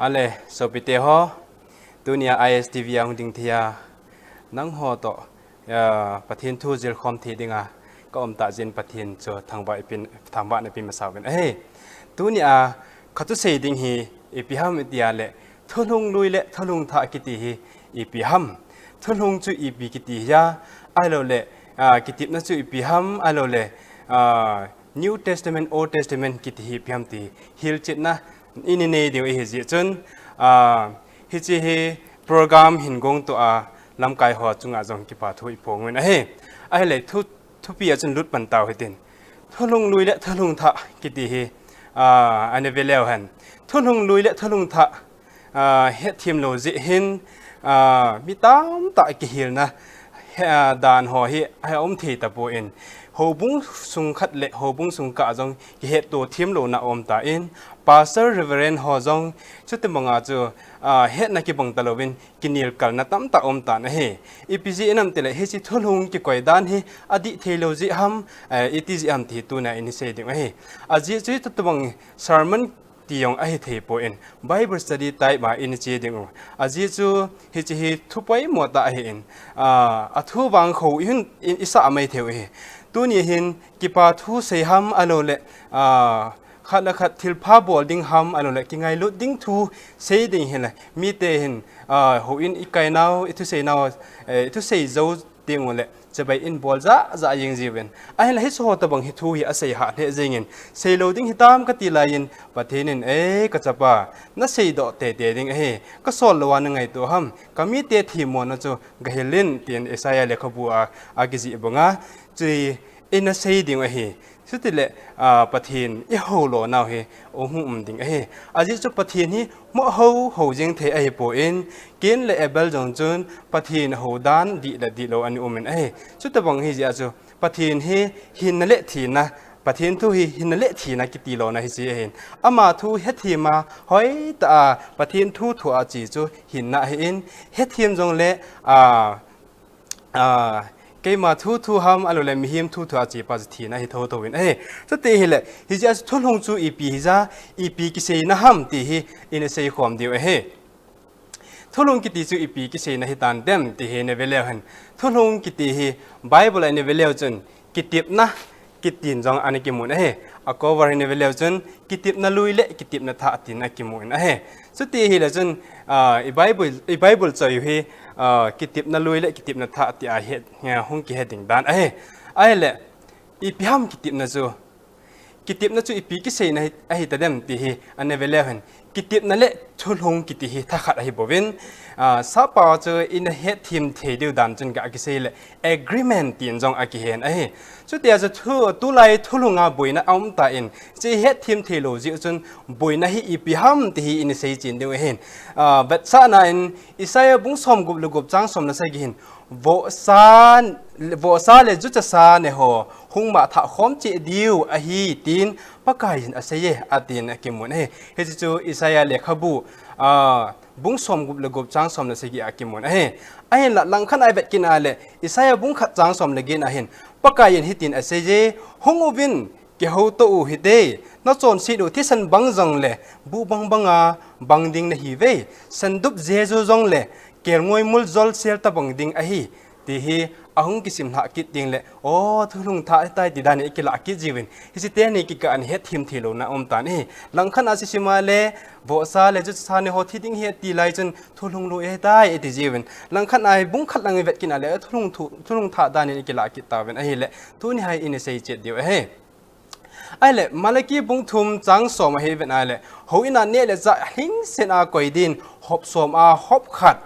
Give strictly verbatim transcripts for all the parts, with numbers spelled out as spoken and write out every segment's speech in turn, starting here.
Ale, sopite ho, tunia I S T V a hung ding thei a, nangho toh, a, Pathen thu jilkhom thei dinga ka um tah jeh in Pathen chu thangvah ipin, thangvahna ipin masa uvin ahi. Tunia ka thusei ding hi ipi ham iti a le, thulhung lui le thulhung thah kiti hi ipi ham. Thulhung chu ipi kiti hia, ahilou le, a, kitepna chu ipi ham, ahilou le, a, New Testament, Old Testament kiti hi ipi ham ti hilchetna ini nei diu ahi jeh chun, a, hiche hi program hin gong tua lamkai ho chunga jong kipa thu iphong uvin ahi. Ahile thu, thupi a chun lut pan tau hitin. Thulhung lui le thulhung thah kiti hi, a, ana ve leu hen. Thulhung lui le thulhung thah, a, hetthem lou jeh hin, a, mi tamtah kihilna, he, a, dan ho hi aum thei tapon, houbung sung khat le houbung sung kah jong kihetto them louna aum tan, Pastor Reverend ho jong chuti banga chu, a, hetna kibang talouvin kinelkalna tamtah aum tan ahi. Ipi jeh ham itile hiche thulhung kikoi dan hi adih thei lou jeh ham, a, iti jeh ham ti tunia ini sei ding ahi. Ajeh chu chuti bang sermon ti jong ahi thei pon, Bible study type a ini che ding u. Ajeh chu hiche hi thu poimo tah ahin, a, athu vang kho ihin, i, isah mai thei u ahi. Tuni hin kipa thu sei ham ahilou le, a, khat le khat thilpha bol ding ham ahilou le kingailut ding thu sei ding hile mite hin, a, houin ikai nau, ithusei nau, eh, ithusei jou ding u le, chibai in bol jah jah jing jiuvin. Ahinla hiche ho tobang hi thu hi asei hah lheh jingin, seilou ding hitam kati laiyin, Pathen in, "Ei, kachapa, nasei doh teitei ding ahi, kasol louva nangaito ham, kamite themmona chu gahil in," tin Isaiah lekhabu a, akijih banga, chu hi ina sei ding ahi. Chutile, a, Pathen ihou lo nau hi, ahung um ding ahi. Ajeh chu Pathen hi mo hou, hou jing thei ahipon, Cain le Abel jong chun Pathen hou dan dih le dih lou ana um in ahi. Chutobang hi jeh a chu Pathen hi hinna le thina, Pathen thu hi hinna le thina kiti louna hiche ahin. Ama thu hethem a, hoitah a Pathen thu thu a che chu hinna ahin, hethem jongle, a, a, keima thu thu ham, ahilou le mihem thu thu a che pa chu thina ahi thotho in ahi. Chuti hile, hijeh a chu thulhung chu ipi hija, ipi kiseina ham ti hi ina seikhom diu ahi. Thulhung kiti chu ipi kiseina hitan dem ti hi ina ve leu hen. Thulhung kiti hi Bible a ina ve leu chun kitepna kitin jong ana kimun ahi. A cover hi ina ve leu chun kitepna lui le kitepna thah tin akimun ahi. Chuti hile chun, a, i Bible, i Bible choi u hi, a, kitepna lui le kitepna thah ti ahi, a, hung kihe ding dan ahi. Ahile, ipi ham kitepna chu? Kitepna chu ipi kiseina hi, ahi tadem ti hi ana ve leu hen. Kitepna le thulhung kiti hi thakhat ahi bouvin, a, sapa chu ina hetthem thei diu dan chun ga kisei le agreement tin jong akihen ahi. Chutia chu thu, tulai thulhunga boina aum tan, hiche hetthem thei lou jeh chun boina hi ipi ham ti hi ina seichen diu ahin. A, vetsahna in Isaiah bung somgup le gup chang som le sagi hin, vohsa, vohsa le juchasa neho hung mangthah khom cheh diu ahi tin Pakaiyin aseiye, atin akimun ahi. Hiche chu Isaiah lekhabu, a, bung somgup le gup chang som le sagi a kimun ahi. Ahinla langkhat a ivet kit a le, Isaiah bung khat chang som le get a hin, Pakaiyin hitin aseiye, hung uvin, kihouto u hite, nachonset u thisan bang jongle, buh bang banga bang ding nahiuve, sandup jeju jongle, kelngoi mul jolsel tobang ding ahi, ti hi ahung kisim lhah kit ding le, o, thulhung thah ahitai ti dan hi ikilah kit jiuvin, hiche teni kikah a hetthem thei louna aum tan ahi. Langkhat a isim a le, vohsa le juchasa neho thi ding ahi ti lai chun thulhung lui ahitai iti jiuvin. Langkhat a bung khat lang ivet kit a le, thulhung thu, thulhung thah dan hi ikilah kit tauvin ahile, tuni hi ina seichet diu ahi. Ahile, Malachi bung thum chang som a hi ivet a le, houin a neh le chah lhingset a koi din, hop som a hop khat,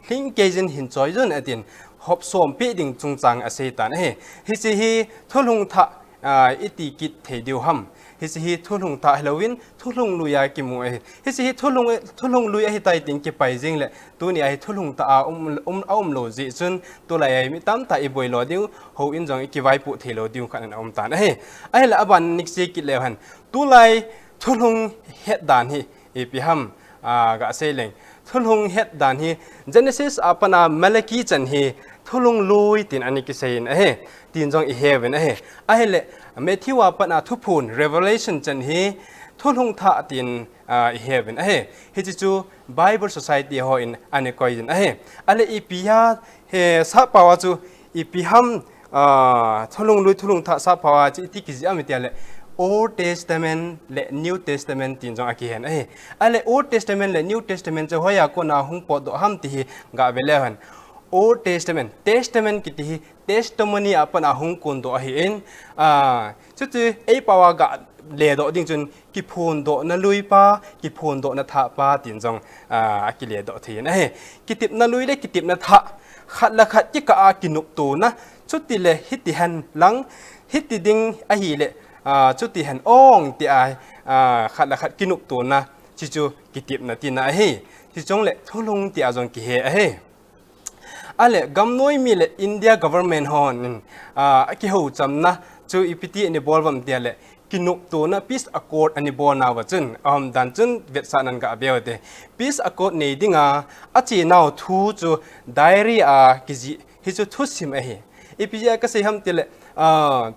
lhing kei jin hin choi jun atin, hop som peh ding chungchang asei tan ahi. Hiche hi thulhung thah, a, iti kit thei diu ham. Hiche hi thulhung thah hilouvin, thulhung lui a kimu ahi. Hiche hi thulhung, thulhung lui ahitai tin kipai jing le, tuni a hi thulhung thah a um, um, aum lou jeh chun, tulai a hi mi tamtah iboi lo diu, houin jong ikivaipoh thei lou diu khat ana um tan ahi. Ahile aban nikse kit leu hen. Tulai thulhung het dan hi ipi ham, a, ga sei leng. Thulhung het dan hi Genesis a pat a Malachi chan hi thulhung lui tin ana kisei in ahi. Tin jong ihe uvin ahi. Ahile Matthew a pat a Thuphon, Revelation chan hi Thulhung thah tin, ah, i heuvin ahi. Hiche chu Bible Society hon ana koiyin ahi. Ale ipi ham, he, sappao a chu ipi ham, ah, thulhung lui thulhung thah sappao a chu iti kijih ham itileh Old Testament le New Testament tin jong akihen ahi. Ale Old Testament le New Testament chu hoiya kona hung potdoh ham ti hi gave leu hen. Old Testament, Testament kiti hi testimony a pat a hung kondoh ahin, ah, chuti eipao a gah ledoh ding chun kiphondohna lui pa, kiphondohna thah pa tin jong, ah, akiledoh thei in ahi. Kitepna lui le kitepna thah, khat le khat kikah a kinoptona, chutile hiti hen lang, hiti ding ahileh, ah, chuti hen ong tia, ah, khat le khat kinoptona, chuchu kitepna tina ahi. Chujongle thulhung tia jong kihe ahi. Ale, gamnoi mi le India government hon, ah, akihouchamna chu ipiti ana bol uvem itileh, kinoptona peace accord ana bolnauva chun, aumdan chun vetsahnan gave ute. Peace accord nei dinga, achenau thu chu diary a kijih, hichu thusim ahi. Ipi jeh a kasei ham itileh, ah,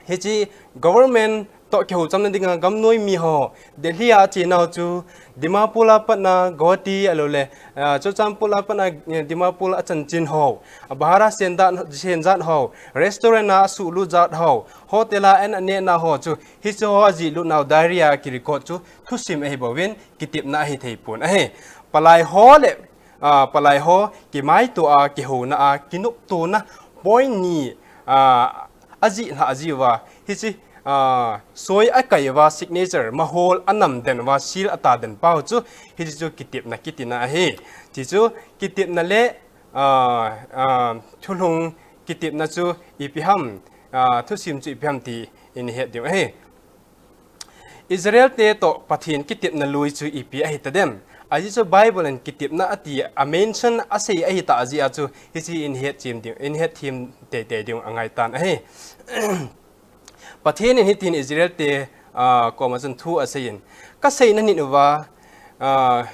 hiche government toh kihouchamna dinga gamnoi mi ho, Delhi a achenau chu, Dimapur a patna, Guwahati, ahilouleh, ah, Churachandpur a patna, eh, Dimapur a chanchin ho, ah, bhara senjat, senjat ho, restaurant a asuhlut jat ho, hotel a an aneh nau ho chu, hiche ho ajihlutnau diary a kirecord chu thusim ahi bouvin, kitepna ahi thei pon ahi. Palai ho le, ah, palai ho, kimaito a, kihouna a, kinoptona, point ni, ah, ajih lhah jiuva, hiche, ah, soi akai uva, signature, mahol anam den uva, seal ata den pau chu, hiche chu kitepna kitina ahi. Chuchu kitepna le, ah, ah, thulhung kitepna chu ipi ham, ah, thusim chu ipi ham ti in het diu ahi. Israel te toh Pathen kitepna lui chu ipi ahi tadem. Ajeh chu Bible in kitepna ati a mention asei ahi tah jeh a chu hiche in het chim diu, in het thim teitei diu angai tan ahi. Pathen in hitin Israel te, ah, koma chun thu aseiyin. Kasei nanit uva, ah,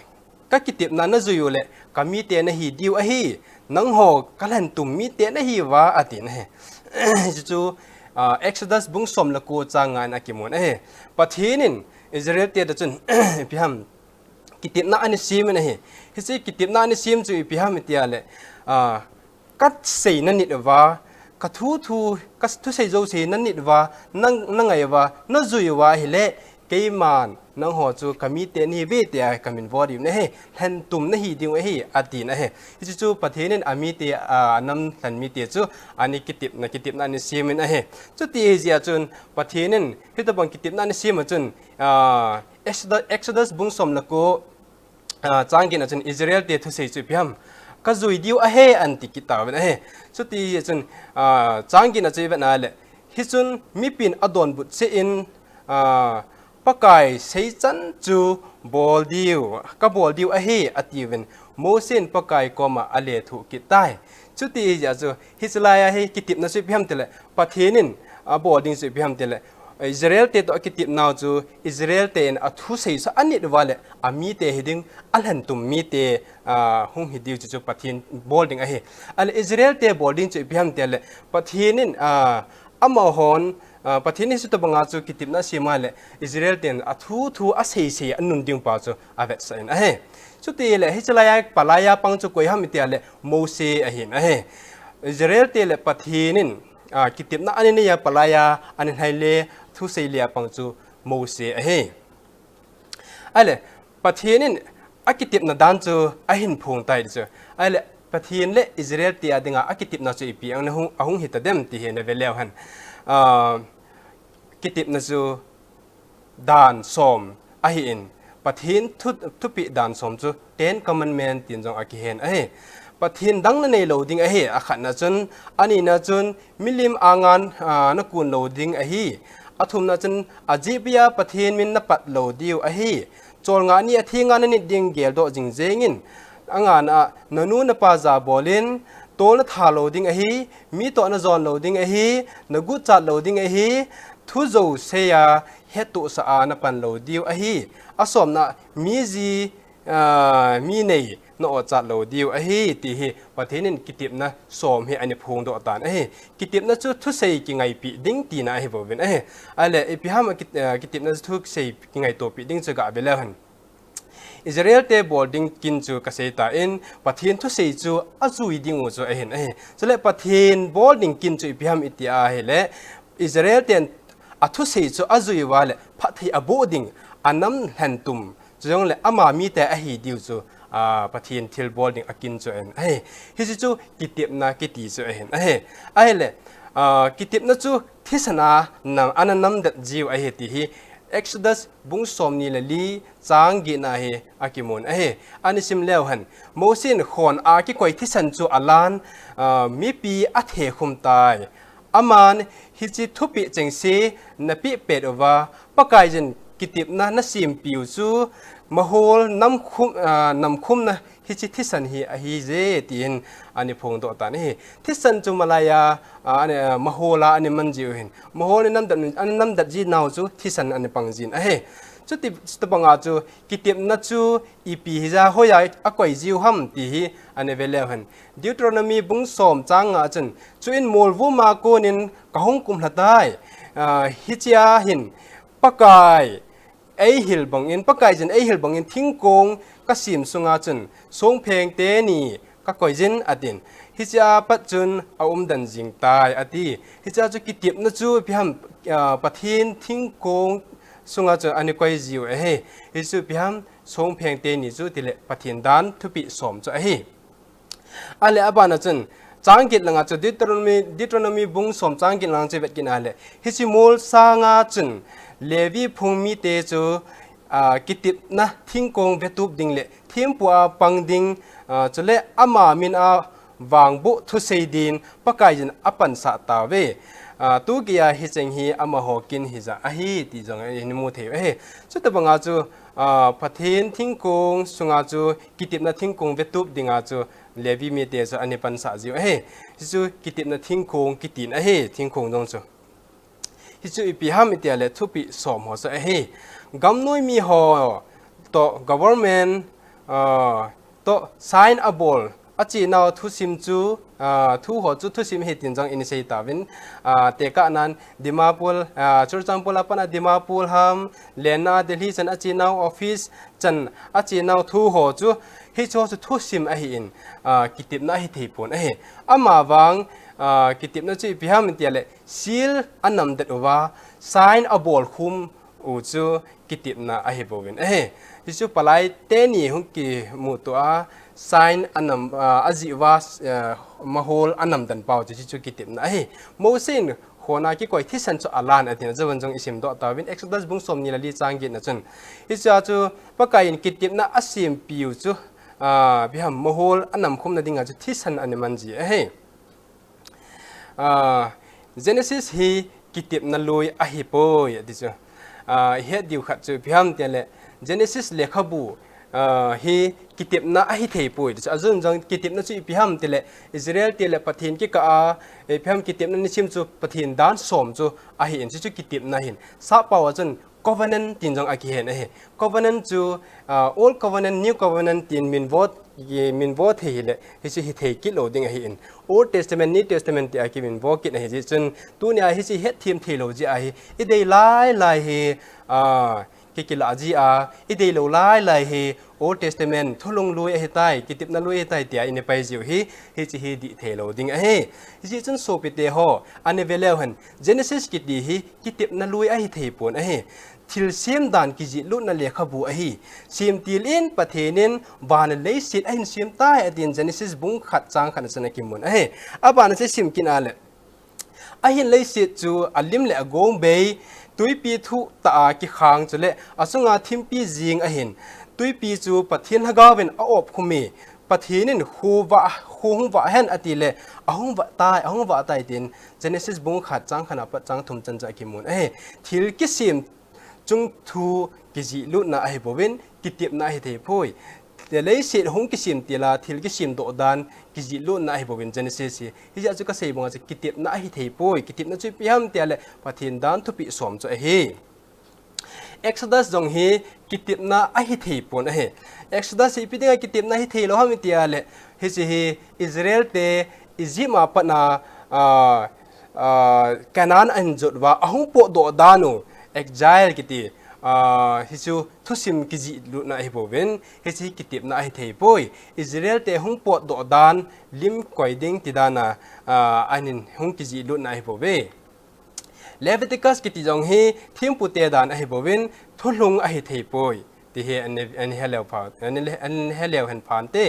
Kakitepna najui uleh, kamite nahi diu ahi, nangho kalhentum mite nahiuva, atin ahi. Chuchu, ah, Exodus bung som le ko chang nga in akimun ahi. Pathen in Israel te toh chun, ipi ham, kitepna ana semin ahi. Hiche kitepna ana sem chu ipi ham itileh, ah, Kasei nanit uva, kathu thu, kathusei jouse nanit uva, na, nangai uva, najui uva ahileh, keiman, nangho chu kamite nahiuve tia kamin vo diu nahi, lhentum nahi diu ahi, atin ahi. Hichu chu Pathen in amite, a, anam lhen mite chu, ana kitepna, kitepna ana semin ahi. Chuti ahijeh a chun, Pathen in, hitobang kitepna ana sem a chun, a, Exodus, Exodus bung som le ko, Ah, chang get na chun Israel te thusei chu ipi ham. Kajui diu ahi ati kit tauvin ahi. Chuti chun, ah, chang get na chu ivet na leh. Hichun mipin adonbut cheh in, ah, Pakai seichan chu bol diu, kabol diu ahi atiuvin. Mose in Pakai koma alethuh kit tai. Chuti ahijeh a chu, hiche laiya hi kitepna chu ipi ham tileh, Pathen in abol ding chu ipi ham tileh, Israel te toh akitepnau chu, Israel te in athusei chu anit uva leh, amite hiding, alhentum mite, ah, hung hi diu chu chu Pathen bol ding ahi. Ahileh Israel te bol ding chu ipi ham tileh, Pathen in, ah, amahon, ah, Pathen in hitobanga chu kitepna asem a leh, Israel ten athu thu aseisei anun ding pa chu avetsah in ahi. Chutileh, hiche laiya, palaiya pang chu koi ham itileh, Mose ahin ahi. Israel te le Pathen in, ah, kitepna ana neiya palaiya, ana lhaile, thusei leiya pang chu Mose ahi. Ahileh, Pathen in akitepna dan chu ahin phong tai chu. Ahileh, Pathen le Israel te a dinga akitepna chu ipi ahung, ahung hitadem ti hi nave leu hen. Ah, kitepna chu dan som ahin, Pathen thu, thupeh dan som chu Ten Commandment tin jong akihen ahi. Pathen dang nanei lou ding ahi, akhatna chun, anina chun, milim anga, ah, nakun lou ding ahi. Athumna chun, ajehpia Pathen min napat lou diu ahi. Cholngah ni athenga nanit ding geldoh jing jengin. Angana, nanu napa jabolin, tol natha lou ding ahi, mi toh najon lou ding ahi, naguchat lou ding ahi, thu jousea, hettohsah a napan lou diu ahi. Asomna, mi ji, ah, mi nei, na ochat lou diu ahi, ti hi Pathen in kitepna som hi ana phongdoh tan ahi. Kitepna chu thusei kingaipi ding tina ahi bouvin ahi. Ahile, ipi ham a kit-, eh, kitepna chu thusei kingaitopi ding chu gave leu hen. Israel te bol ding kin chu kasei tan, Pathen thusei chu ajui ding u chu ahin ahi. Chule Pathen bol ding kin chu ipi ham iti ahile, Israel ten athusei chu ajui uva le, phatthei aboh ding, anam lhentum, chujongle ama mite ahi diu chu, a, Pathen thilbol ding akin chu ahin ahi. Hiche chu kitepna kiti chu ahin ahi. Ahile, a, kitepna chu thisan a nam, ana namdet jiu ahi ti hi Exodus bung somni le li chang getna hi akimun ahi. Ana sim leu hen, Mosi in khon a kikoi thisan chu alan, a, mipi athekhum tai. Aman hiche thupeh chengse napeh pet uva, Pakaiyin kitepna nasempeh u chu mahol namkhum, a, namkhumna hiche thisan hi ahije, tin ana phongdoh tan ahi. Thisan chu malaiya, a, ana, mahol a ana man jiu ahin. Mahol ana namdet, ana namdet ji nau chu thisan ana pang jin ahi. Chuti, chutobanga chu kitepna chu ipi hija hoiya akoi jiu ham ti hi ana ve leu hen. Deuteronomy bung som chang nga chun, chuin molvum a konin kahung kumlha tai. A, hichea hin Pakai eihil bangin, Pakaiyin eihil bangin thingkong kasem sunga chun songpheng teni kakoi jin atin. Hichea pat chun aumden jing tai ati. Hichea chu kitepna chu ipi ham, a, Pathen thingkong sunga chun ana koi jiu ahi. Hichu ipi ham, songpheng teni chu tile Pathen dan thupeh som chu ahi. Ahile abana chun, chang get langa chu Deuteronomy, Deuteronomy bung som chang get langa chu vet kit ahile, hiche mol sanga chun Levi phung mite chu, a, kitepna thingkong vetup ding le thempu a pang ding, a, chule ama min a vangboh thusei din Pakaiyin apansah tauve. A, tugeiya hicheng hi amaho kin hija ahi ti jong ihin mu thei u ahi. Chutobanga chu, a, Pathen thingkong sunga chu kitepna thingkong vetup dinga chu Levi mite chu ana pansah jiu ahi. Hichu kitepna thingkong kitin ahi, thingkong jong chu. Hichu ipi ham iti ahile thupeh som ho chu ahi. Gamnoi miho toh government, a, toh sign abol, achenau thusim chu, a, thu ho chu thusim ahi tin jong ina sei tauvin, a, tekahnan Dimapur, a, Churachandpur a pat a Dimapur ham, lenna Delhi chan achenau office chan achenau thu ho chu, hichu chu thusim ahin, a, kitepna ahi thei pon ahi. Amavang, a, kitepna chu ipi ham iti ahile, seal anamdet uva, sign abol khum u chu kitepna ahi bouvin ahi. Hichu palai teni hung kimuto a, sign anam, a, ajih uva, a, mahol anamden pau chu, hichu kitepna ahi. Mosi in khon a kikoi thisan chu alan atin, ajeh in jong isimdoh tauvin, Exodus bung somni le li chang getna chun. Hichea chu Pakaiyin kitepna asempeh u chu, a, ipi ham, mahol anamkhumna dinga chu thisan ana man ji ahi. A, Genesis hi kitepna lui ahipoi, ati chu. A, ihet diu khat chu ipi ham itile, Genesis lekhabu, a, hi kitepna ahi thei poi, ati chu. Ajeh in jong kitepna chu ipi ham itile, Israel te le Pathen kikah a, ipi ham, kitepna nisim chu Pathen dan som chu ahin, chuchu kitepna ahin. Sappao a chun covenant tin jong akihen ahi. Covenant chu, a, Old Covenant, New Covenant tin minvo, minvo thei hile, hichu hithei kit lou ding ahin. Old Testament, New Testament tia kiminvo kit ahi jeh chun, tunia hichu hetthem thei lou jeh ahi. Idei lai lai hi, a, kikilah jia, idei lou lai lai hi, Old Testament, thulhun lui ahitai, kitepna lui ahitai tia ina pai jiu hi, hichu hi dih thei lou ding ahi. Hijeh chun sopite ho, ana ve leu hen, Genesis kiti hi kitepna lui ahi thei pon ahi. Thilsem dan kijihlutna lekhabu ahi. Semtil in Pathen in van le leiset ahin sem tai atin Genesis bung khat chang khat na chun akimun ahi. Abana chu sim kit ahile, ahin leiset chu alim le agong bei, twipi thuh tah a kikhang chule achunga thimpi jing ahin, twipi chu Pathen Lhagaovin a-op khum e, Pathen in khu vah, khu hung vah hen atile, ahung vah tai, ahung vah tai tin Genesis bung khat chang khat apat chang thum chan chu akimun ahi. Thil kisem chung thu kijihlutna ahi bouvin, kitepna ahi thei poi. Leiset hung kisem tila, thil kisemdoh dan kijihlutna ahi bouvin Genesis hi. Hijeh a chu kasei banga chu kitepna ahi thei poi. Kitepna chu ipi ham itile, Pathen dan thupeh som chu ahi. Exodus jong hi kitepna ahi thei pon ahi. Exodus hi ipi dinga kitepna hi thei lou ham iti a le, hiche hi Israel te Egypt a pat na, ah, ah, Canaan ahin jot uva, ahung potdoh dan u, exile kiti, ah, hichu thusim kijih lutna ahi bouvin, hiche hi kitepna ahi thei poi. Israel te hung potdoh dan, lim koi ding ti dan a, ah, ahin hung kijih lutna ahi bouve. Leviticus kiti jong hi thempu te dan ahi bouvin, thulhung ahi thei poi. Ti hi an, an he leu pha, an, an he leu hen phan te.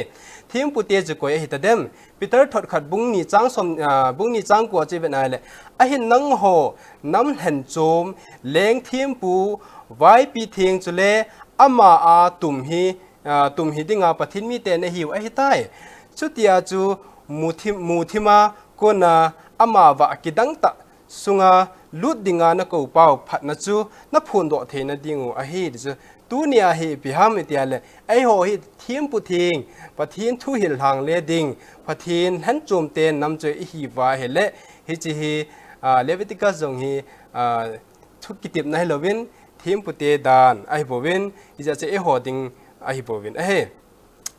Thempu te chu koi ahi ta dem. Peter thot khat bung ni chang som, ah, bung ni chang ko chu vet na le. Ahin nangho, nam lhenchom, leng thempu, vaipi theng chule, ama a tum hi, ah, tum hi dinga Pathen mite nahiu ahi tai. Chutia chu muthim, muthima kona ama vah kidang tah sunga lut dinga nakou pau phatna chu naphondoh theina diu ahi ti chu. Tunia hi ipi ham iti a le, eiho hi thempu theng, Pathen thu hil lhang le ding, Pathen lhenchom te nam chu ihi uva ahile, hiche hi, ah, Leviticus jong hi, ah, thu kitepna hi louvin, thempu te dan ahi bouvin, ijeh chu eiho ding ahi bouvin ahi.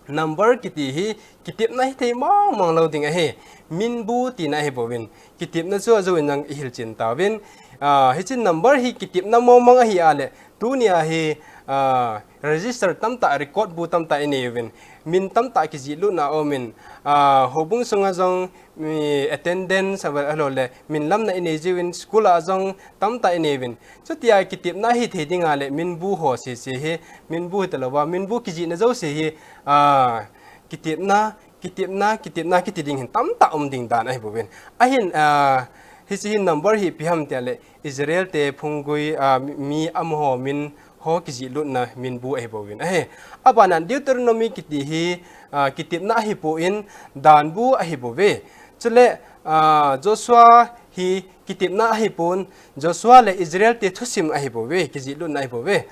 Number kiti hi kitepna hi thei mong mong lou ding ahi. Minbu tina ahi bouvin. Kitepna chu ajou in jong ihil chen tauvin. Ah, hiche number hi kitepna mong mong ahi a le. Tunia hi, ah, register tamtah, record bu tamtah inei uvin. Min tamtah kijih lutna aumin. Ah, houbung sunga jong mi attendance ahilou le, min lamna inei jiuvin, school a jong tamtah inei uvin. Chutia kitepna hi thei dinga le, minbu ho sese hi, minbu hi talouva, minbu kijihna jouse hi, ah, kitepna, kitepna, kitepna, kiti ding hin tamtah um ding dan ahi bouvin. Ahin, ah, hiche hin number hi ipi ham tia le, Israel te phunggui, ah, mi, mi amaho min ho kijih lutna minbu ahi bouvin ahi. Abana Deuteronomy kiti hi, ah, kitepna ahi pon danbu ahi bouve. Chule, ah, Joshua hi kitepna ahi pon Joshua le Israel te thusim ahi bouve, kijih lutna ahi bouve.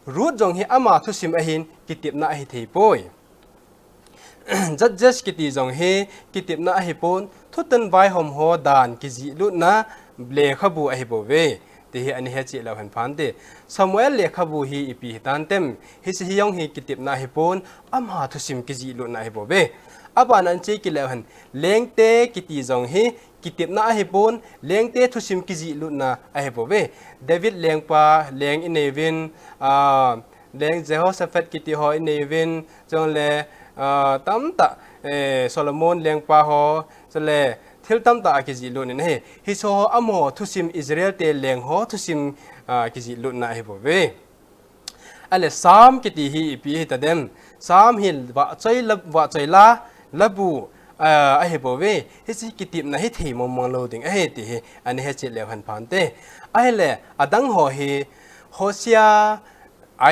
Ruth jong hi ama thusim ahin kitepna ahi thei poi. Judges kiti jong hi kitepna ahi pon, thutan vaihom ho dan kijih lutna lekhabu ahi bouve. Ti hi ana he cheh leu hen phan te. Samuel lekhabu hi ipi hitan tem, hiche hi jong hi kitepna ahi pon, ama thusim kijih lutna ahi bouve. Abana an che kit leu hen, lengte kiti jong hi kitepna ahi pon, lengte thusim kijih lutna ahi bouve. David lengpa, leng inei uvin, ah, leng Jehoshaphat kiti ho inei uvin, chule, ah, tamtah, eh, Solomon lengpa ho, chule thil tamtah akijih lut in ahi. Hiche ho amaho thusim Israel te leng ho thusim, ah, kijih lutna ahi bouve. Ale Psalm kiti hi ipi hita dem. Psalm hi vahchoi la, vahchoi la, labu, ah, ahi bouve. Hiche kitepna hi thei mong mong lou ding ahi ti hi ana he cheh leu hen phan te. Ahile adang ho hi Hosea,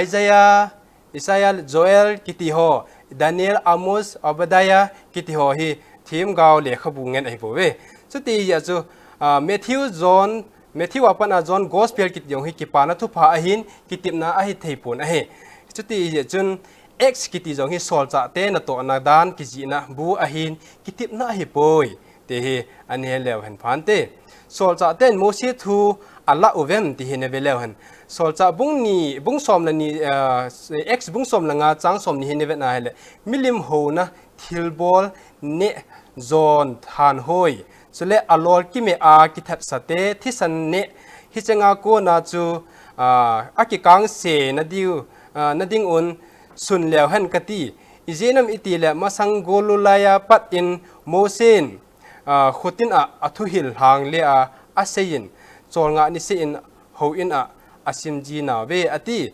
Isaiah, Isaiah, Joel kiti ho, Daniel, Amos, Obadiah kiti ho hi themgao lekhabu ngen ahi bouve. Chuti jeh a chu, ah, Matthew, John, Matthew a pat a John Gospel kiti jong hi kipana thupha ahin kitepna ahi thei pon ahi. Chuti jeh chun Acts kiti jong hi solchah te natohna dan kijihna bu ahin kitepna ahi poi. Ti hi ana he leu hen phan te. Solchah ten Mose thu ala uvem ti hi na ve leu hen. Solchah bung ni, bung som le ni, ah, Acts bung som le nga chang som ni hi na ve na hile. Milim houna thilbol neh jon thanhoi. Chule alol kime a kithatsa te thisan neh. Hiche nga kona chu, ah, akikangse na diu, ah, na ding un sun leu hen kati. Ijeh inem iti le masang golulai a pat in Mose in, ah, khutin a, athuhil lhang le a, aseiyin, cholngah niseh in houin a, asimji nauve ati.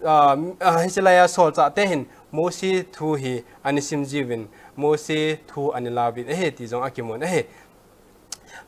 Ah, ah, hiche lai a solchah te hin Mose thu hi ana simji uvin, Mose thu ana la uvin ahi ti jong akimun ahi.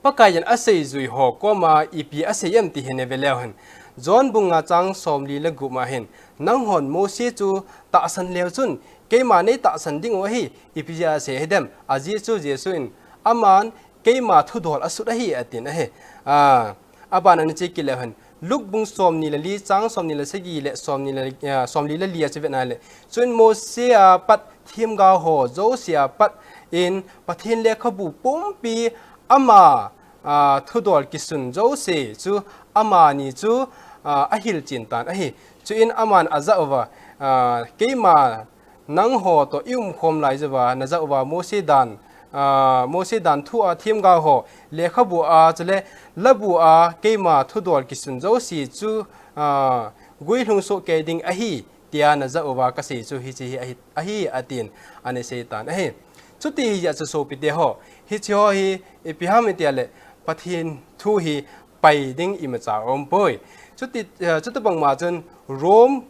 Pakaiyin aseijui ho koma ipi asei em ti hi na ve leu hen. John bung nga chang somli le gup ma hin, nanghon Mose chu tahsan leu chun, keima nei tahsan diu ahi, ipi jeh a asei hi dem. Ajeh chu Jesu in, aman keima thudol asut ahi, atin ahi. Ah, abana ana che kit leu hen. Luke bung somni le li, chang somni le sagi le somni le, ah, somli le li a chu ve na le. Chuin Mose a pat themgao ho jouse a pat in Pathen lekhabu pumpi ama, ah, thudol kisun jouse chu amani chu, a, ahil chen tan ahi. Chuin aman ajah uva, a, keima nangho toh i umkhom lai jouva, najah uva Mose dan, a, Mose dan thu a themgao ho lekhabu a, chule labu a keima thudol kisun jouse chu, a, guilhung soh kei ding ahi, tia najah uva kasei chu hiche hi ahi, ahi atin, ana sei tan ahi. Chuti hijeh a chu sopite ho, hiche ho hi ipi ham itia le, Pathen thu hi pai ding imacha aumpoi. Chuti, eh, chuti bangma chun Rome,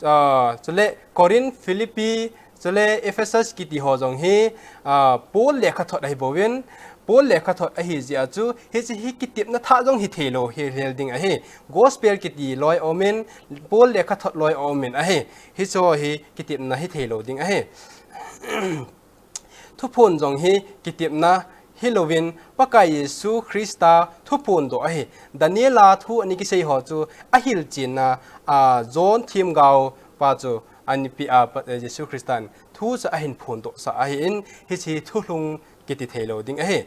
ah, chule Corinth, Philippi, chule Ephesus kiti ho jong hi, ah, Paul lekhathot ahi bouvin, Paul lekhathot ahi jeh a chu, hiche hi kitepna thah jong hithei lou, hilhel ding ahi. Gospel kiti loi aumin, Paul lekhathot loi aumin ahi. Hiche ho hi kitepna hithei lou ding ahi. Thuphon jong hi kitepna hilouvin, Pakai Jesu Christa thuphon doh ahi. Daniel a thu ana kisei ho chu ahil chenna, a, John themgao pa chu ana pe a, pa, Jesu Christan thu chu ahin phondoh sah ahin, hiche thulhung kiti thei lou ding ahi.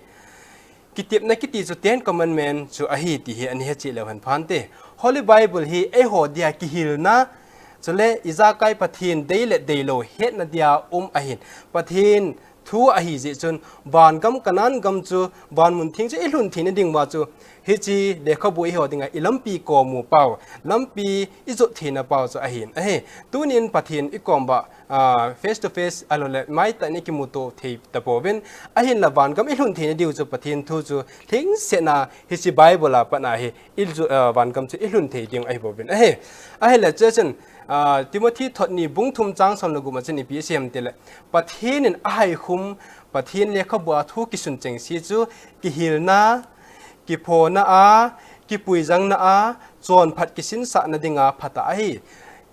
Kitepna kiti chu Ten Commandment chu ahi ti hi ana he cheh leu hen phante. Holy Bible hi eiho dia kihilna, chule ijakai Pathen dei le deilou hetna dia um ahin. Pathen thu ahi jeh chun, vangam Canaan gam chu, vanmun theng chu ilhun theina ding uva chu, hiche lekhabu eiho dinga ilampi kom u pau, lampi ijot theina pau chu ahin ahi. Tunin Pathen ikom uva, ah, face to face, ahilou le, maitah in ikimuto thei tapouvin, ahinla vangam ilhun theina diu chu Pathen thu chu lhingsetna hiche Bible a pat a hi, ijo, ah, vangam chu ilhun thei ding ahi bouvin ahi. Ahinla chuchun, ah, Timothy thot ni bung thum chang som le gup a chun ipi asei em tile, Pathen in ahaikhum, Pathen lekhabu a thu kisun chengse chu kihilna, kiphona a, kipuijangna a, chonphat kisinsahna dinga phatah ahi.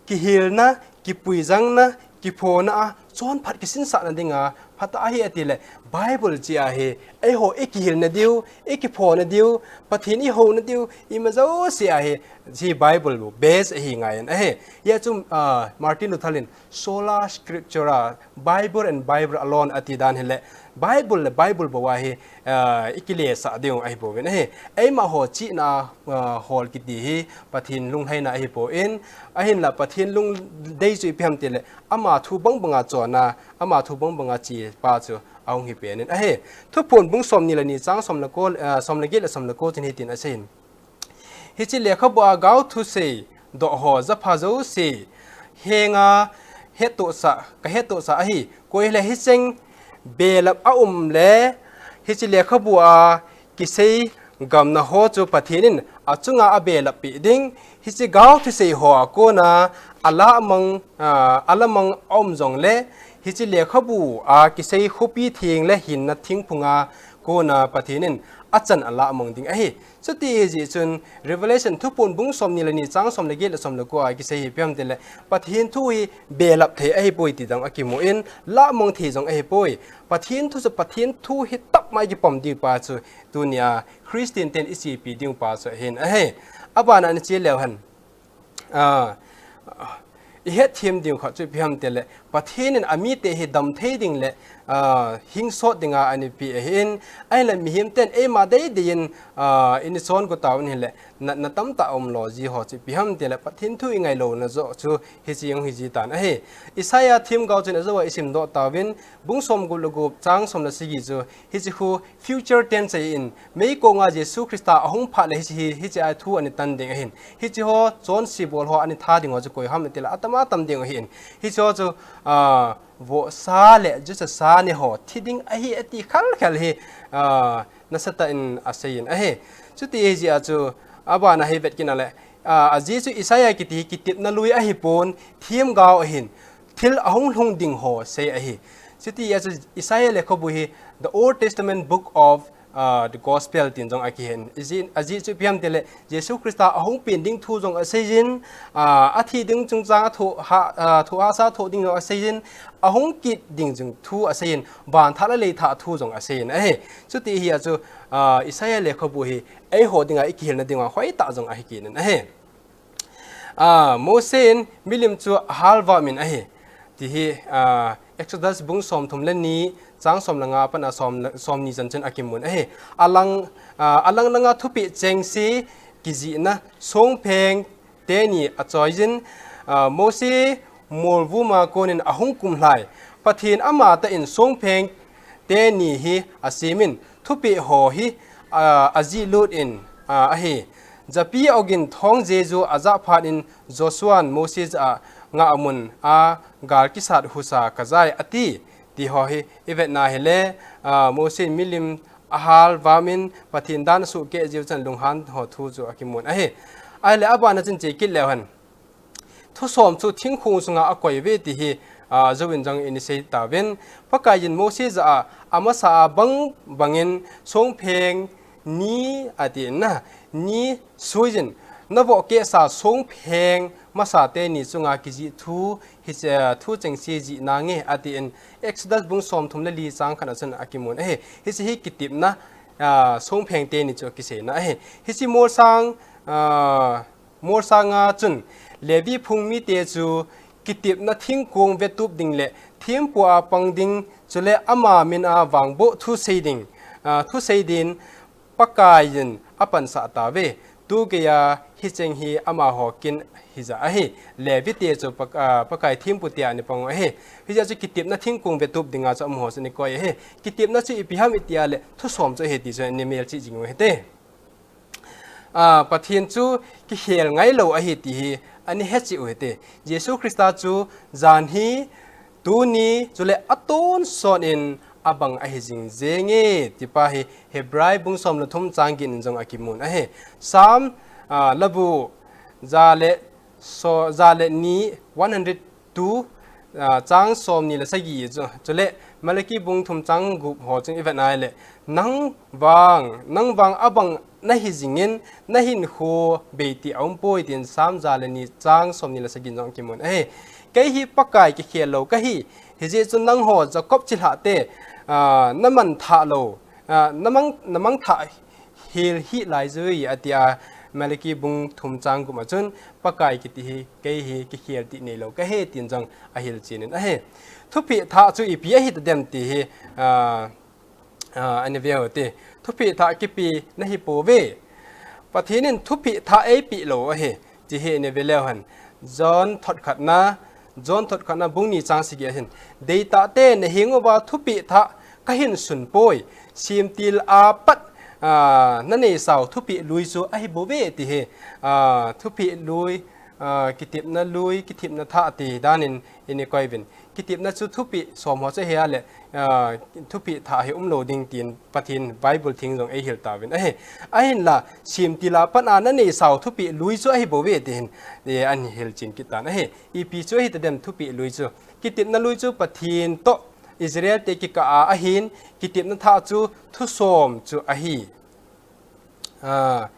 Kihilna, kipuijangna, kiphona a, chonphat kisinsahna dinga phatah ahi atile, Bible chea hi, eiho ikihilna diu, ikiphona diu, Pathen ihouna diu, ima jouse a hi, hiche Bible base ahi ngaiyin ahi. Hia chu, ah, Martin Luther in, Sola Scriptura, Bible and Bible alone ati dan hile, Bible le Bible bou a hi, ah, ikilesah diu ahi bouvin ahi. Eima ho chihna, ah, hol kiti hi Pathen lunglhaina ahi pon, ahinla Pathen lungdei chu ipi ham tile, ama thu bangbanga chonna, ama thu bangbanga chepa chu ahung hi penin ahi. Thuphon bung som ni le ni chang som le ko, ah, som le get le som le ko chun hitin aseiyin. Hiche lekhabu a gao thusei doh ho japha jouse henga hettohsah, kahettohsah ahi. Koi hile hicheng belap aum le, hiche lekhabu a kisei gamna ho chu Pathen in achunga abelap peh ding. Hiche gao thusei ho a kona alamang, ah, alamang aum jongle, hiche lekhabu a kisei khopi theng le hinna thingphunga kona Pathen in achan alamang ding ahi. Chuti hijeh chun Revelation Thuphon bung som ni le ni chang som le get le som le ko a kisei hi ipi ham tile, Pathen thu hi belap thei ahipoi ti jong akimun, lamang thei jong ahipoi. Pathen thu chu Pathen thu hi tapma ikipom diu pa chu tunia Christian ten ichepi diu pa chu ahin ahi. Abana ana che leu hen. Ah, ihet them diu khat chu ipi ham tile, Pathen in amite hi damthei ding le, ah, hingsot dinga ana pe ahin, ahinla mihem ten eima deidei in, ah, ina chongo tauvin hile, natna tamtah umlou ji ho chu ipi ham tile, Pathen thu ingailouna joh chu hiche ahung hiji tan ahi. Isaiah themgao chun ajou a isimdoh tauvin, bung som gup le gup chang som le sagi chu, hiche khu future tense ahin, meikonga Jesu Christa ahung phat le hiche hi, hiche a thu ana tan ding ahin. Hiche ho, chonse bol ho ana tha ding ho chu koi ham itile, atam atam ding ahin. Hiche ho chu, ah, vohsa le juchasa ne ho thi ding ahi ati khalkhal hi, ah, nasatah in aseiyin ahi. Chuti hijeh a chu, abana hi vet kit na le, ah, ajeh chu Isaiah kiti hi kitepna lui ahipon, themgao ahin, thil ahung lhung ding ho sei ahi. Chuti a chu Isaiah lekhabu hi the Old Testament book of, ah, the Gospel tin jong akihen. Ajeh, ajeh chu ipi ham tile, Jesu Christa ahung pen ding thu jong aseiyin, ah, athi ding chungchang a thoh ha, ah, thoh hahsa thoh ding jong aseiyin, ahung kit ding jong thu aseiyin, van thah le lei thah thu jong aseiyin ahi. Chuti hijeh a chu, ah, Isaiah lekhabu hi eiho dinga ikihilna dinga hoitah jong ahi kit in ahi. Ah, Mose in milim chu ahalvah min ahi. Ti hi, ah, Exodus bung som thum le ni, chang som le nga a pat a som le, som ni chan chun akimun ahi. Alang, ah, alang langa thupeh chengse kijihna, songpheng, teni achoiyin, ah, Mose molvuma konin ahung kumlai. Pathen amatah in songpheng teni hi asemin, thupeh ho hi, ah, ajihlut in, ah, ahi. Japi ogin thong jeju ajah phat in Joshua'n Mose jah a, ngahmun a gal kisat husa kajai ati, ti ho hi ivetna hile, ah, Mose in milim ahal vamin Pathen dan asuhkeh jiu chan lunghan ho thu chu akimun ahi. Ahile abana chun che kit leu hen. Thusom chu thingkung sunga akoi uve ti hi, ah, jouvin jong ini sei tauvin. Pakaiyin Mose jah a, amasa a bang bangin songpheng ni atin na, ni suiyin, navoh kehsa songpheng masa teni chunga kijih thu, hiche, ah, thu chengse jih nange atin Exodus bung somthum le li chang khat a chun akimun ahi. Hiche hi kitepna, ah, songpheng teni chu akiseina ahi. Hiche molsang, ah, molsanga chun Levi phung mite chu kitepna thingkung vetup ding le thempu a pang ding, chule ama min a vangboh thusei ding, ah, thusei din Pakaiyin apansah tauve. Tugeiya hicheng hi amaho kin hija ahi. Levi te chu Pak-, ah, Pakai thempu tia anapang u ahi. Hijeh chun kitepna thingkung vetup dinga chu amaho chu anakoi ahi. Kitepna chu ipi ham itia le thusom chu ahi ti chu ina melchih jing u hite. Ah, Pathen chu kikhel ngailou ahi ti hi ana hechih u hite. Jesu Christa chu jan hi, tuni, chule atonsot in abang ahi jing jenge, tipa hi Hebrai bung som le thum chang get in jong akimun ahi. Psalm, ah, labu ja le so, ja le ni, one hundred two, ah, chang somni le sagi chu, chule Malaki bung thum chang gup ho chun ivet nai le, nang vang, nang vang abang nahi jingin, nahinkho beiti aumpoi tin Psalm ja le ni chang somni le sagi in jong akimun ahi. Kei hi Pakai kikhel lou kahi, hijeh chun nangho Jacob chilhah te, ah, namanthah lou, ah, namang, namangthah hel hih laijui atia, Malaki bung thum chang gup a chun Pakai kiti hi, kei hi kikhel tih neilou kahi tin jong ahilchen in ahi. Thupeh thah chu ipi ahi tadem ti hi, ah, ah, ana veu hite. Thupeh thah kipe nahi pouve. Pathen in thupeh thah eipeh lou ahi, ti hi ana ve leu hen. John thot khatna, John thot khatna bung ni chang sagi a hin, deitah te naheng uva thupeh thah kahin sun poi. Semtil a pat, ah, naneisau thupeh lui chu ahi bouve ti hi, ah, thupeh lui, ah, kitepna lui, kitepna thah ti dan in ina koi uvin. Kitepna chu thupeh som ho chu ahi a le, ah, thupeh thah hi umlou ding tin Pathen Bible theng jong eihil tauvin ahi. Ahinla, semtil a pat a naneisau thupeh lui chu ahi bouve ti hin, eh, ana hilchen kit tan ahi. Ipi chu ahi tadem thupeh lui chu. Kitepna lui chu Pathen toh Israel te kikah a ahin, kitepna thah chu thusom chu ahi. Ah,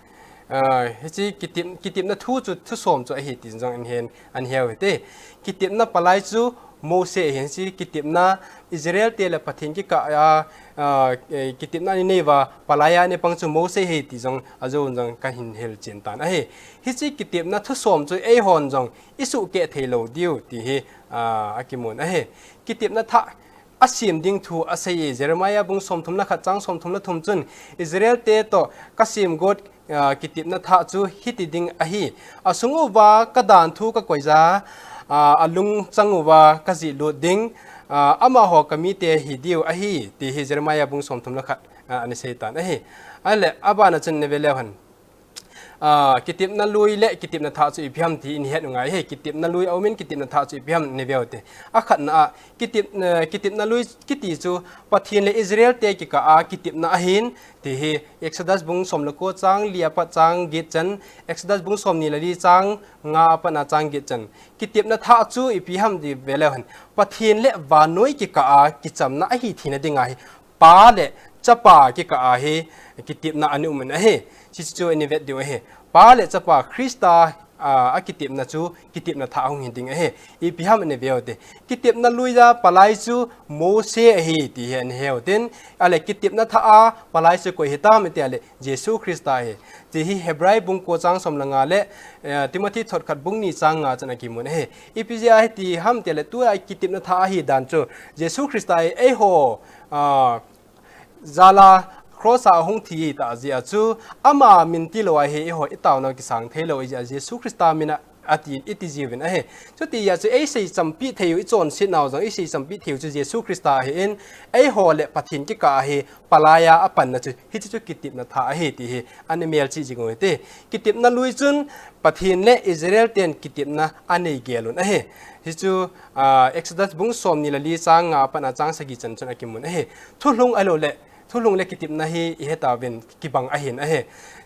ah, hiche kitep, kitepna thu chu thusom chu ahi tin jong in hin, ana heu hite. Kitepna palai chu Mose ahin, hiche kitepna Israel te le Pathen kikah a, ah, eh, kitepna ana nei uva palai a anapang chu Mose ahi ti jong ajouvin jong kahin hilchen tan ahi. Hiche kitepna thusom chu eihon jong isuhkeh theilou diu ti hi, ah, akimun ahi. Kitepna thah asem ding thu asei e, Jeremiah bung somthum le khat chang somthum le thum chun Israel te toh kasem got, ah, kitepna thah chu hiti ding ahi. Asung uva kadan thu kakoi ja, ah, alung chang uva kajih lut ding, ah, amaho kamite hi diu ahi, ti hi Jeremiah bung somthum le khat, ah, ana sei tan ahi. Ahile, abana chun na ve leu hen. Ah, kitepna lui le kitepna thah chu ipi ham ti in het u ngai ahi. Kitepna lui aumin, kitepna thah chu ipi ham na ve u hite. Akhatna a, kitep, eh, kitepna lui kiti chu Pathen le Israel te kikah a kitepna ahin, ti hi Exodus bung som le ko chang li a pat chang get chan, Exodus bung somni le li chang nga a pat a chang get chan. Kitepna thah chu ipi ham ti ve leu hen. Pathen le vannoi kikah a kichamna ahi theina dinga hi Pa le Chapa kikah a hi kitepna ana um in ahi. Hiche chu ina vet diu ahi. Pa le Chapa Christa, ah, a kitepna chu kitepna thah hung hi ding ahi. Ipi ham na ve u hite. Kitepna lui a palai chu Mose ahi ti hi ana heu hitin. Ahile kitepna thah a palai chu koi hitam iti ahile Jesu Christa ahi. Ti hi Hebrai bung ko chang som le nga le, eh, Timothy thot khat bung ni chang nga chun akimun ahi. Ipi jeh a hiti ham ti le tua kitepna thah ahi dan chu Jesu Christa hi eiho, ah, jal a cross a ahung thi ta jeh a chu, ama min tilou a hi eiho i taonau kisang theilou jeh a Jesu Christa min a ati, iti jiuvin ahi. Chuti jeh a chu eisei champi theiu, i chonset nau jong eisei champi theiu chu Jesu Christa ahin, eiho le Pathen kikah a hi palai a apanna chu, hiche chu kitepna thah ahi ti hi ana melchih jing u hite. Kitepna lui chun Pathen le Israel ten kitepna anei gel un ahi. Hichu, ah, Exodus bung somni le li chang nga a pat a chang sagi chan chun akimun ahi. Thulhung ahilou le, thulhung le kitepna hi i hetauvin kibang ahin ahi.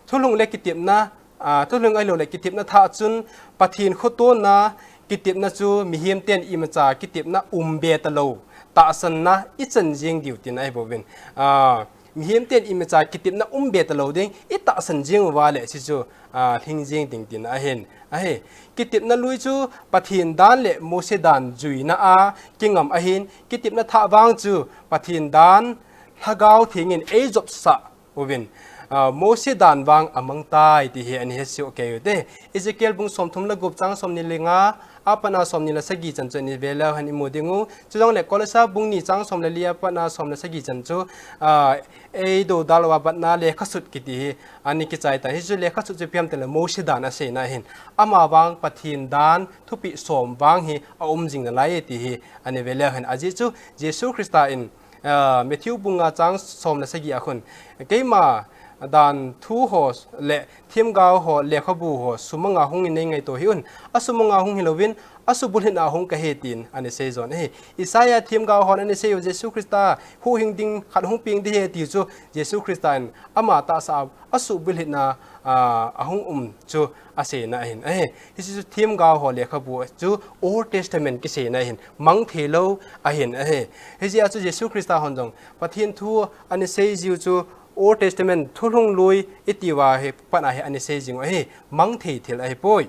Thulhung le kitepna, ah, thulhung ahilou le kitepna thah chun Pathen khotona kitepna chu mihem ten imacha kitepna um be talou, tahsanna i chan jing diu tina ahi bouvin. Ah, mihem ten imacha kitepna um be talou ding, i tahsan jing uva le hichu, ah, lhing jing ding tina ahin. Ahi, kitepna lui chu Pathen dan le Mose dan juina a kingam ahin, kitepna thah vang chu Pathen dan Lhagao Theng in eijopsah uvin, ah, Mose dan vang amang tai ti hi ana hesei u kei u hite. Ezekiel bung somthum le gup chang somni le nga a pat a somni le sagi chan chu ana ve leu hen i mu ding u. Chujongle Kolosa bung ni chang som le li a pat a som le sagi chan chu, ah, eidodal uva batna lekha sut kiti hi ana kichai tan. Hichu lekha sut chu ipi ham itile Mose dan aseina ahin. Ama vang Pathen dan thupeh som vang hi aum jing nalai ti hi ana ve leu hen. Ajeh chu Jesu Christa in, ah, Matthew bung nga chang som le sagi a khun, keima dan thu ho le themgao ho lekhabu ho sumanga hung in nei ngaito hih un, asumanga hung hilouvin, asubulhit na a hung kahi tin ana sei jon ahi. Isaiah themgao hon ana sei u Jesu Christa huhhing ding khat hung peng ding ahi ti chu Jesu Christa in ama tahsa a asubulhit na, ah, ahung um chu aseina ahin ahi. Hichu themgao ho lekhabu chu Old Testament kiseina ahin, mang theilou ahin ahi. Hijeh a chu Jesu Christa hon jong Pathen thu ana sei jiu chu Old Testament thulhung lui i ti uva hi pat a hi ana sei jing u ahi, mang thei thil ahipoi.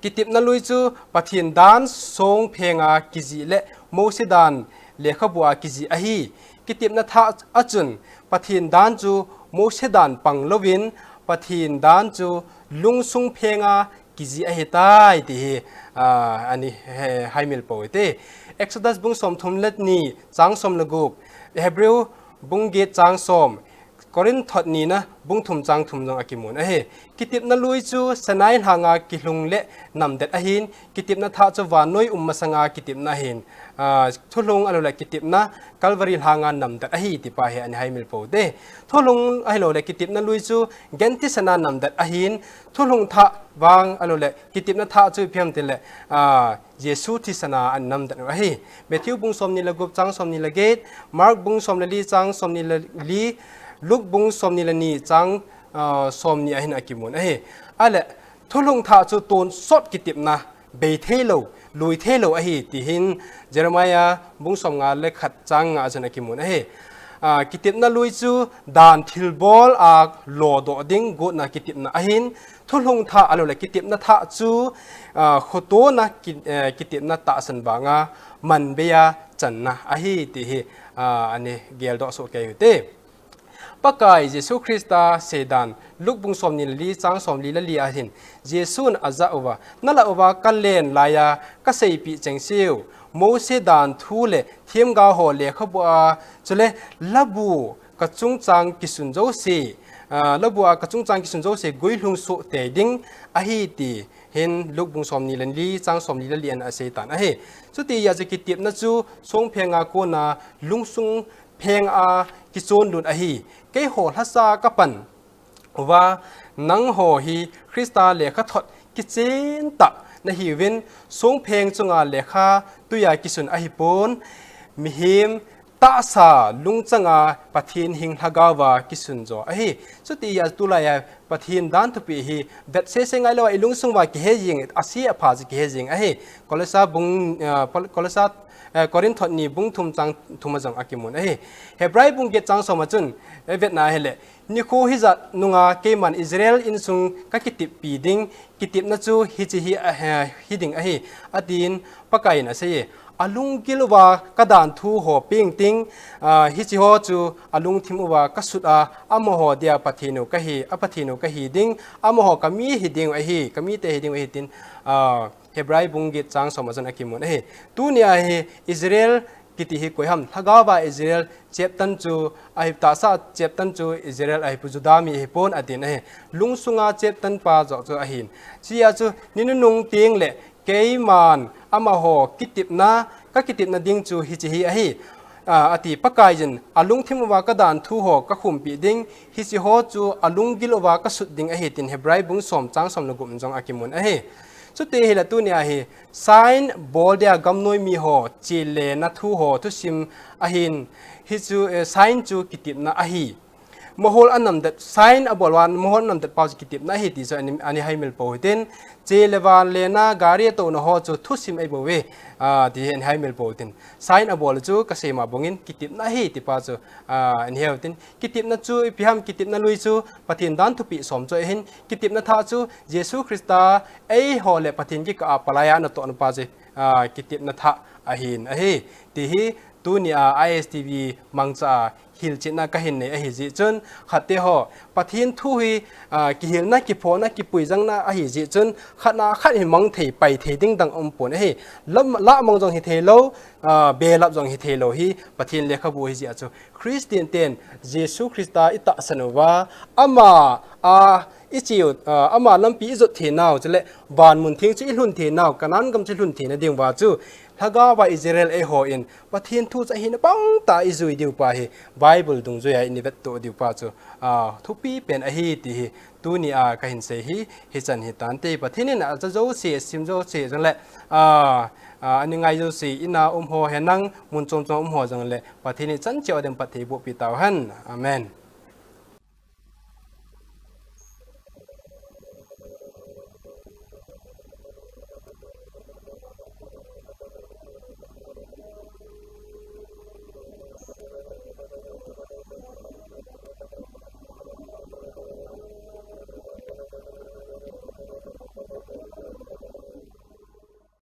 Kitepna lui chu Pathen dan songpheng a kijih le Mose dan lekhabu a kijih ahi. Kitepna thah a chun Pathen dan chu Mose dan pang louvin Pathen dan chu lungsung pheng a kijih ahitai ti hi, ah, ana he, haimil pou hite. Exodus bung somthum le ni chang som le gup, Hebrew bung get chang som, Corinth thot nina bung thum chang thum jong akimun ahi. Kitepna lui chu Sinai lhanga kilhung le namdet ahin, kitepna thah chu vannoi um masanga kitepna ahin, ah, thulhung ahilou le kitepna Calvary lhanga namdet ahi ti pa hi ana haimil pou hite. Thulhung ahilou le kitepna lui chu gentisana namdet ahin, thulhung thah vang ahilou le kitepna thah chu ipi ham itile, ah, Jesu thisana ana namdet u ahi. Matthew bung somni le gup chang somni le get, Mark bung som le li chang somni le li, Luke bung somni le ni chang, ah, somni a hin akimun ahi. Ahile, thulhung thah chu tonsot kitepna bei theilou, lui theilou ahi ti hin Jeremiah bung somnga le khat chang nga a chun akimun ahi. Ah, kitepna lui chu dan thilbol a lodoh ding gotna kitepna ahin, thulhung thah ahilou le kitepna thah chu, ah, khotona ki, eh, kitepna tahsan vanga manbei a channa ahi ti hi, ah, ana geldoh soh kei u hite. Pakai Jesu Christa seidan Luke bung somni le li chang somli le li a hin Jesun ajah uva, nalah uva kalen laiya kaseipeh chengse u, Mose dan thu le themgao ho lekhabu a, chule labu kachungchang kisun jouse, ah, labu a kachungchang kisun jouse guilhung soh tei ding ahi ti hin Luke bung somni le li chang somli le li a ana seitan ahi. Chuti jeh a chu kitepna chu songpheng a kona lungsung pheng a kichonlut ahi. Keiho lhasa kapan uva, nangho hi Christa lekhathot kichen tah nahiuvin, songpheng chunga lekha tuiya kisun ahipon, mihem tahsa lungchanga Pathen hing lhagao va kisun jo ahi. Chuti jeh a tulaiya Pathen dan thupeh hi vetsese ngailou a ilungsung uva kihe jing, ase apha chu kihe jing ahi. Kolosa bung, ah, Kol-, Kolosa, eh, Corinth thot ni bung thum chang thum a jong akimun ahi. Hebrai bung get chang som a chun, eh, vetna ahile, nikho hijat nunga keiman Israel insung kakiteppi ding, kitepna chu hiche hi, ah, hi ding ahi, atin Pakaiyin aseiye. Alunggil uva kadan thu ho peng ting, ah, hiche ho chu alungthim uva kasut a, amaho dia Pathen u kahi, a Pathen u kahi ding, amaho kami hi ding ahi, kamite hi ding ahi tin, ah, Hebrai bung get chang som a chun akimun ahi. Tunia hi Israel kiti hi koi ham? Lhagaova Israel cheptan chu ahi, tahsa cheptan chu Israel ahi pu, Juda mi ahi pon atin ahi. Lungsunga cheptan pa joh chu ahin. Chia chu ni nunung teng le keiman amaho kitepna, ka kitepna ding chu hiche hi ahi. A, ati, Pakaiyin alungthim uva ka dan thu ho ka khumpi ding, hiche ho chu alunggil uva ka sut ding ahi, tin Hebrai bung som chang som le gup in jong akimun ahi. Chuti hile tunia hi sign bol dia gamnoi mi ho chelena thu ho thusim ahin, hichu, eh, sign chu kitepna ahi. Mahol anamdet, sign abol uva mahol anamdet pau chu kitepna ahi ti chu ani, ani haimil pou hitin, chele vanlena gari atouna ho chu thusim ahibouve, a, ti hi ani haimil pou hitin. Sign abol chu kasei ma bangin kitepna ahi ti pa chu, a, ani heu hitin. Kitepna chu ipi ham? Kitepna lui chu Pathen dan thupeh som chu ahin, kitepna thah chu Jesu Christa eiho le Pathen kikah a palai a anatohna pa chu, a, kitepna thah ahin ahi. Ti hi tunia I S T V mangcha a hilchetna kahin nei ahi jeh chun, khatte ho, Pathen thu hi, a, kihilna, kiphona, kipuijangna ahi jeh chun, khatna khat hi mang thei, pai thei ding dang umpon ahi. Lam, lah mang jong hithei lou, a, belap jong hithei lou hi Pathen lekhabu ahi jeh a chu, Christian ten Jesu Christa itahsan uva, ama, a, icheu, a, ama lampi ijot theinau, chule vanmun theng chu ilhun theinau, Canaan gam chu ilhun theina diuva chu, Lhagaova Israel eiho in Pathen thu chu ahina bang tah a ijui diu pa hi, Bible dungjuia ini vettoh diu pa chu, a, thupi pen ahi ti hi, tunia kahin sei hi, hichan hitante. Pathen in aja jouse, asim jouse jongle, a, a, ani ngai jouse, ina um ho henlang, mun chom chom um ho jongle, Pathen in chan cheh a dem phatthei bohpi tauhen. Amen.